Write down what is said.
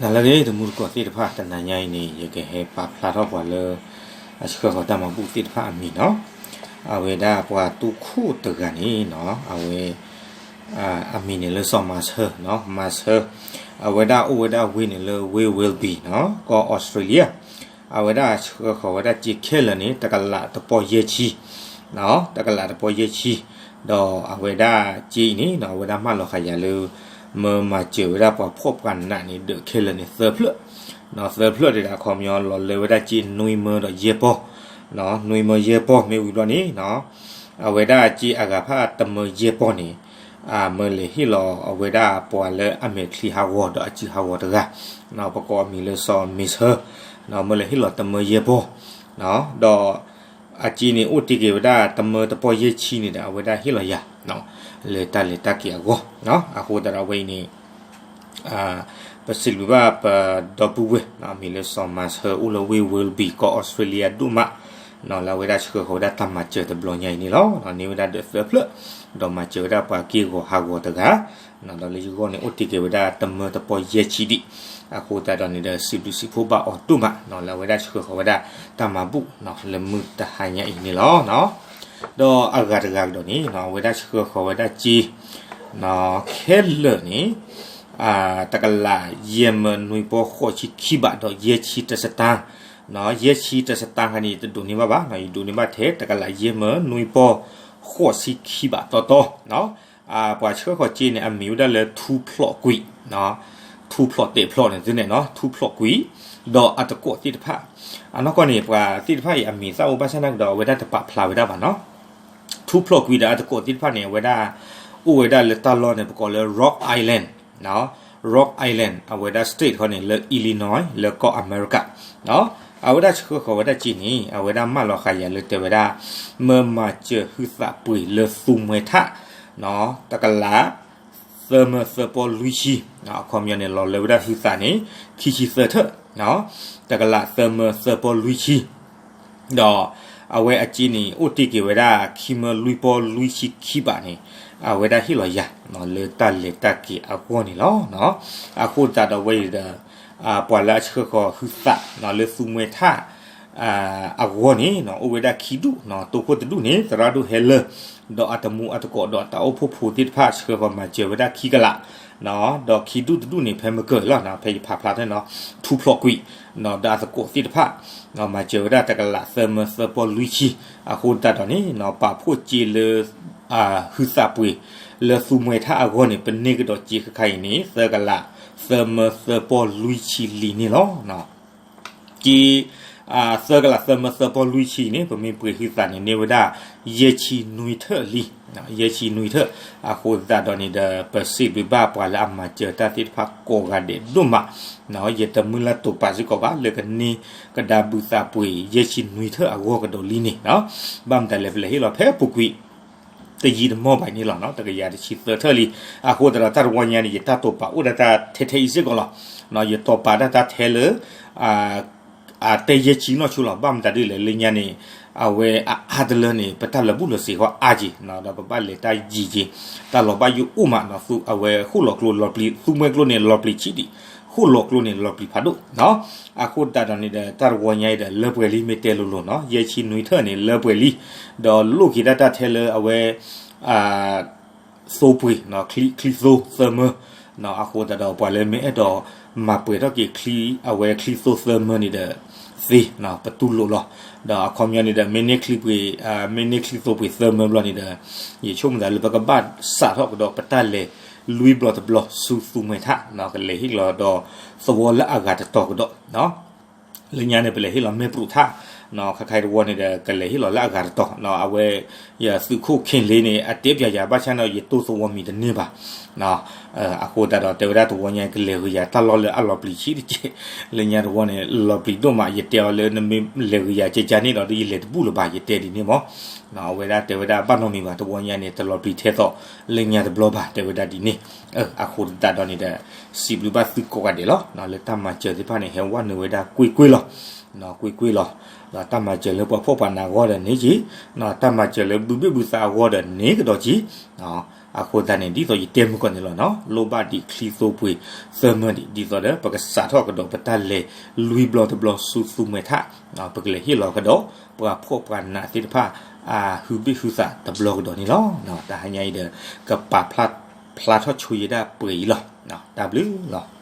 တၢ်လၢဂ့ၤ တမူတကိးသ့ၣ်တဖၣ် တနၤညါအံၤန့ၣ် ယကဟဲပာ်ဖျါထီၣ်ပှၤလၢ အဆှၢဃီၤတၢ်မၤဘူၣ်သ့ၣ်တဖၣ်အမံၤနီၤ. အဝဲဒၣ်ပှၤတူၢ်ခိၣ်တဂၤန့ၣ်နီၤ အဝဲ အမံၤန့ၣ်လၢစီၤမၤဆၢနီၤ မၤဆၢ, အဝဲဒၣ်အိၣ်ဝဲဒၣ်ဝ့ၢ်န့ၣ်လၢဝ့ၢ် Willoughby နီၤ ကီၢ်အီစထြ့လယါ, အဝဲဒၣ်ဆှၢဃီၤဝဲဒၣ်စ့ခဲလၢာ်န့ၣ် တကလးတပီၢ်ယဲၢ်ဆံ တကလးတပီၢ်ယဲၢ်ဆံ, ဒီးအဝဲဒၣ်စ့အံၤန့ၣ် အဝဲဒၣ်မၢလီၤဃာ်ယၤလၢ မၢမၤစၢၤဝဲဒၣ်ပှၤဖှီၣ်ပှၤနးန့ၣ် ဒၢးခဲလၢာ်န့ၣ်သၢဖျၢၣ်, သၢဖျၢၣ်ဒၣ်အခီပညီလီၤလၢဝဲဒၣ်စ့နွံမၢဒီးယဲၢ်ပီၢ်, နွံမၢယဲၢ်ပီၢ်မ့ၢ်ဝံၤဘျီန့ၣ် အဝဲဒၣ်စ့အဂၤဖၣ်တမၢယဲၢ်ပီၢ်န့ၣ် မၢလဲၤဟ့ၣ်လီၤအဝဲဒၣ်ပှၤလၢအမဲာ်ချံဟးဂီၤဒီးအစုဟးဂီၤတဂၤ, ပကိးအမံၤလၢစီၤမ့ၤဆၢ, မၢလဲၤဟ့ၣ်လီၤတမၢယဲၢ်ပီၢ်, ဒီးအစ့န့ၣ်အိၣ်တ့ၢ်က့ၤဝဲဒၣ်တမၢတပီၢ်ယဲၢ်ဆံန့ၣ်ဒီး အဝဲဒၣ်ဟ့ၣ်လီၤယၤ လၢတၢ်လဲၤတၢ်က့ၤအဂီၢ်, အဃိသတးဒီးအဝဲအံၤန့ၣ် ပစံးဘျုးဘၣ်ပဒီပုၢ်ဝဲၢ် အမံၤလၢစီၤမၤဆၢအိၣ်လၢဝ့ၢ် Willoughby ကီၢ်အီစထြ့လယါဒိၣ်မး, လၢအဝဲဒၣ်ဆှၢဃီၤဝဲဒၣ်တၢ်မၤစၢၤတဘျီညါအံၤန့ၣ်လီၤ. န့ၢ်ဝဲဒၣ်ဒၢးသၢဖျၢၣ်, ဒီးမၤစၢၤဝဲဒၣ်ပှၤက့ၢ်ဂီၤဟးဂီၤတဂၤ, ဒီးလၢယဂီၢ်န့ၣ်အိၣ်တ့ၢ်က့ၤဝဲဒၣ်တမၢတပီၢ်ယဲၢ်ဆံဒံး, အဃိသတးဒီးန့ၣ်ဒီး စံးဘျုးစံးဖှိၣ်ဘၣ်အီၤဒိၣ်မး လၢအဝဲဒၣ်ဆှၢဃီၤဝဲဒၣ်တၢ်မၤဘူၣ်လၢမုၢ်တဟါညါအံၤန့ၣ်လီၤ. ဒီးအဂၤတဂၤကဒီးန့ၣ် အဝဲဒၣ်ဆှၢဃီၤဝဲဒၣ်စ့ ခဲလၢာ်န့ၣ် တကလးယဲၢ်မၢနွံပီၢ်ဃိးဆံခံဘးဒီးယဲၢ်ဆံတစတၢ်, ယဲၢ်ဆံတစတၢ်ခါန့ၣ် ယတဒိးန့ၢ်ဘၣ်ဘၣ်, ယဒိးန့ၢ်ဘၣ်ထဲတကလးယဲၢ်မၢနွံပီၢ်ဃိးဆံခံဘးတီတီ, ပှၤဆှၢဃီၤစ့န့ၣ် အမံၤဝဲဒၣ်လၢထူဖျိးကွံာ်, ထူဖျိးတဲာ်ဖျိးန့ၣ်သုန့ၣ်နီၤ ထူဖျိးကွံာ်, ဒီးအတကိးသ့ၣ်တဖၣ်, အနီၢ်ကီၢ်န့ၣ် ပှၤသ့ၣ်တဖၣ်အံၤအမံၤသၣ်အိၣ်ဘၣ်ဆၣ်နာ်ကဒီး အဝဲဒၣ်တပာ်ဖျါဝဲဒၣ်ဘၣ်နီၤ ထူဖျိးကွံာ်ဒီးအတကိးသ့ၣ်တဖၣ်န့ၣ် အဝဲဒၣ် အိၣ်ဝဲဒၣ်လၢတၢ်လီၢ်န့ၣ် ပကိးလၢ Rock Island, Rock Island အဝဲဒၣ် state ခီန့ၣ် လၢ Illinois လၢကီၢ်အမဲရကၤ, အဝဲဒၣ်ဆှၢဃီၤဝဲဒၣ်စ့န့ၣ် အဝဲဒၣ်မၢလီၤဃာ်ယၤလၢတဲဝဲဒၣ် မၢမၤစၢၤဟုသးပှ့ၤလၢသူမှဲထၣ် တကလး သၢမၢသၢပီၢ်လွံၢ်ဆံ, အခီပညီန့ၣ် လီၤလၢဝဲဒၣ်ဟုသးန့ၣ် ခံဆံသၢထၢၣ်, တကလးသၢမၢသၢပီၢ်လွံၢ်ဆံ, ဒီးအဝဲအစ့န့ၣ် အိၣ်တ့ၢ်က့ၤဝဲဒၣ် ခံမၢလွံၢ်ပီၢ်လွံၢ်ဆံခံဘးန့ၣ် အဝဲဒၣ်ဟ့ၣ်လီၤယၤ လၢတၢ်လဲၤတၢ်က့ၤအဂီၢ်န့ၣ်လီၤ. အဃိသတးဒီးဝဲအံၤဒီး ပှၤလၢအဆှၢဃီၤဟုသး လၢသူမှဲထၣ် အဂီၢ်န့ၣ် အိၣ်ဝဲဒၣ်ခံဒူၣ်, တိခိၣ်တဒူၣ်န့ၣ် သရၣ်ဒိၣ်ဟဲလၢာ်, ဒီးအတမူအတကိးဒီးတၢ်အိၣ်ဖှိၣ်ဖိသ့ၣ်တဖၣ် ဆှၢဃီၤမၤစၢၤဝဲဒၣ်ခံကလး, ဒီးခံဒူၣ်တဒူၣ်န့ၣ် ဖဲမကၢၤလီၤ, ဖဲယဖးဖျါထၢၣ်နီၤ ထူဖျိးကွံာ်, ဒီးအတကိးသ့ၣ်တဖၣ် မၤစၢၤဝဲဒၣ်တကလး သၢမၢသၢပီၢ်လွံၢ်ဆံ, အဃိသတးဒီးန့ၣ် ပာ်ဖှိၣ်စ့လၢ ဟုသးပှ့ၤ လၢသူမှဲထၣ်အဂီၢ်န့ၣ် ပန့ၢ်ကဒီးစ့ခါခါအံၤန့ၣ် သၢကလး သၢမၢသၢပီၢ်လွံၢ်ဆံလံန့ၣ်လီၤ. က့ သၢကလး သၢမၢသၢပီၢ်လွံၢ်ဆံန့ၣ် ပမ့ၢ်ပှ့ၤဟုသးန့ၣ် န့ၢ်ဝဲဒၣ် ယဲၢ်ဆံနွံထၢၣ်လံ, ယဲၢ်ဆံနွံထၢၣ်, အဃိသတးဒီးန့ၣ်ဒီး ပစံးဘျုးဘၣ်ပှၤလၢအမၤစၢၤတၢ်သ့ၣ်တဖၣ်ကိးဂၤဒဲးဒိၣ်မး, ယတမုၢ်လၢ်တိာ်ပာ်စ့ၢ်ကီးဘၣ် လၢကန့ၢ်ကဒါဘုသးပှ့ၤ ယဲၢ်ဆံနွံထၢၣ်အဂီၢ်ကဒီးလံန့ၣ်, ဘၣ်မတၤလဲၣ် ပလဲၤဟ့ၣ်လီၤဖဲအပူၤကွံာ် တယံာ်တမီၢ်ဘၣ်န့ၣ်လီၤ, တကယၤတဆံသၢထၢၣ်လံ. အဃိသတးဒီး တၢ်တဝီညါန့ၣ် ယတၢ်တိာ်ပာ်အိၣ်ဒၣ်တၢ်ထဲထဲအံၤစ့ၢ်ကီးလီၤ. ယတိာ်ပာ်ဒၣ်တၢ်ထဲလၢ အတဲယဲၢ်ဆံနီၢ်ဆိလီၤ. ဘၣ်မတၤဒ်လဲၣ် လၢညါန့ၣ် အဝဲအအါတလၢန့ၣ် ပတၢ်လၢာ်ဘူၣ်လၢာ်စ့ၤဃီအါက့ၤ, ဒီးပဘၣ်လဲၤတၢ်ယံၤက့ၤ, တၢ်လီၤဘၣ်ယိၣ်အိၣ်မး, အဝဲဃိၣ်လီၤကျိလီၤပျံၤ သူမှဲကျိန့ၣ်လီၤပျံၤဆံးဒံး, ဃိၣ်လီၤကျိန့ၣ်လီၤပျံၤဖးဒိၣ် အဃိသတးဒီးန့ၣ်ဒီး တၢ်တဝီညါအံၤဒီး လၢပှဲၤလံ မ့ၢ်တဲလိၤလိၤနီၤ ယဲၢ်ဆံနွံထၢၣ်န့ၣ် လၢပှဲၤလံ, ဒီးလိၣ်က့ၤဒၣ်တၢ်ထဲလၢအဝဲ သိပှ့ၤ ချံသိသၢမၢ, အဃိသတးဒီးပှၤလၢမ့ၢ်အဲၣ်ဒိးမၤပှဲၤထီၣ်က့ၤချံ အဝဲချံသိသၢမၢန့ၣ်ဒီး သ့ ပတူၢ်လိာ်လီၤ. ဒီးအခီပညီန့ၣ်ဒီး မ့ၢ်န့ၢ်ချံပှ့ၤ မ့ၢ်န့ၢ်ချံသိပှ့ၤသၢမၢဘျီန့ၣ်ဒီး ယဆိကမိၣ်သးလၢပကဘၣ်စးထီၣ်ကဒီး ပတၢ်လဲၤလွံၢ်ဘျီတဘျီဆူသူမှဲထၣ် ကလဲၤဟ့ၣ်လီၤဒီးသဝီလၢအဂၤတတီၤကဒီး လၢညါန့ၣ် ပလဲၤဟ့ၣ်လီၤမ့ၢ်ပြူးထၣ်, ခါခါတဝီန့ၣ်ဒီး ကလဲၤဟ့ၣ်လီၤလၢအဂၤတတီၤ, အဝဲ ယသုးခိၣ်ခ့လ့န့ၣ် အတဲပၠးယၤဘၣ်ဆၣ်န့ၣ် ယတိၢ်သဝီမံၤတန့ၢ်ဘၣ်, အဃိသတးဒီး တဲဝဲဒၣ်တဝီညါ ကလဲၤဂုာ်ယၤတၢ်လီၢ်လၢအလီၤပျံၤဆံးတက့ၢ်, လၢညါတဝီန့ၣ် လီၤပျံၤဒိၣ်မး ယတဲအီၤလၢနမ့ၢ်လဲၤဂုာ်ယၤကကန့ၣ်ဒီး ယလဲၤတဘူၣ်လၢၤဘၣ် ယတဲဒ်န့ၣ်မး, အဝဲဒၣ်တဲဝဲဒၣ်ဘၣ်နီတမံၤဘၣ် တဝီညါန့ၣ် တလီၤပျံၤထဲသိး လၢညါတဘျီဘၣ် တဲဝဲဒၣ်ဒ်န့ၣ်, အဃိသတးဒီးန့ၣ်ဒီး စံးဘျုးဘၣ်သုကိးဂၤဒဲးလီၤ, လၢတၢ်မၤစၢၤသ့ၣ်တဖၣ်န့ၣ် ဟဲဝဲနုာ်ဝဲဒၣ်ကွ့ၢ်ကွ့ၢ်လီၤ, ကွ့ၢ်ကွ့ၢ်လီၤ, ဒီးတၢ်မၤစၢၤလၢပှၤဖှီၣ်ပှၤနးအဂီၢ်ဒီးန့ၢ်က့ၤ, တၢ်မၤစၢၤလၢဘုဘ့ၣ်ဘုသးအဂီၢ်ဒီးန့ၢ်ကဒီးက့ၤ, အဃိသတးန့ၣ် ဒ်သိးယတဲမုၢ်ကီၢ်န့ၣ်လီၤနီၤ, လိၣ်ဘၣ်ဒံးချံသိပှ့ၤသၢမၢဒံး ဒ်သိးဒီး ပကစးထီၣ်ကဒီးပတၢ်လဲၤလွံၢ်ဘျီတဘျီဆူသူမှဲထး, ပကလဲၤဟ့ၣ်လီၤကဒီး ပှၤဖှီၣ်ပှၤနးသ့ၣ်တဖၣ် အဟုဘ့ၣ်ဟုသးတဘျီကဒီးန့ၣ်လီၤ. တၢ်ဟါညါအံၤဒီး ကပာ်ဖျါထီၣ်ဆိယဲဒၣ်ပှဲၤအံၤလီၤ. တၢ်ဘျုးလီၤ.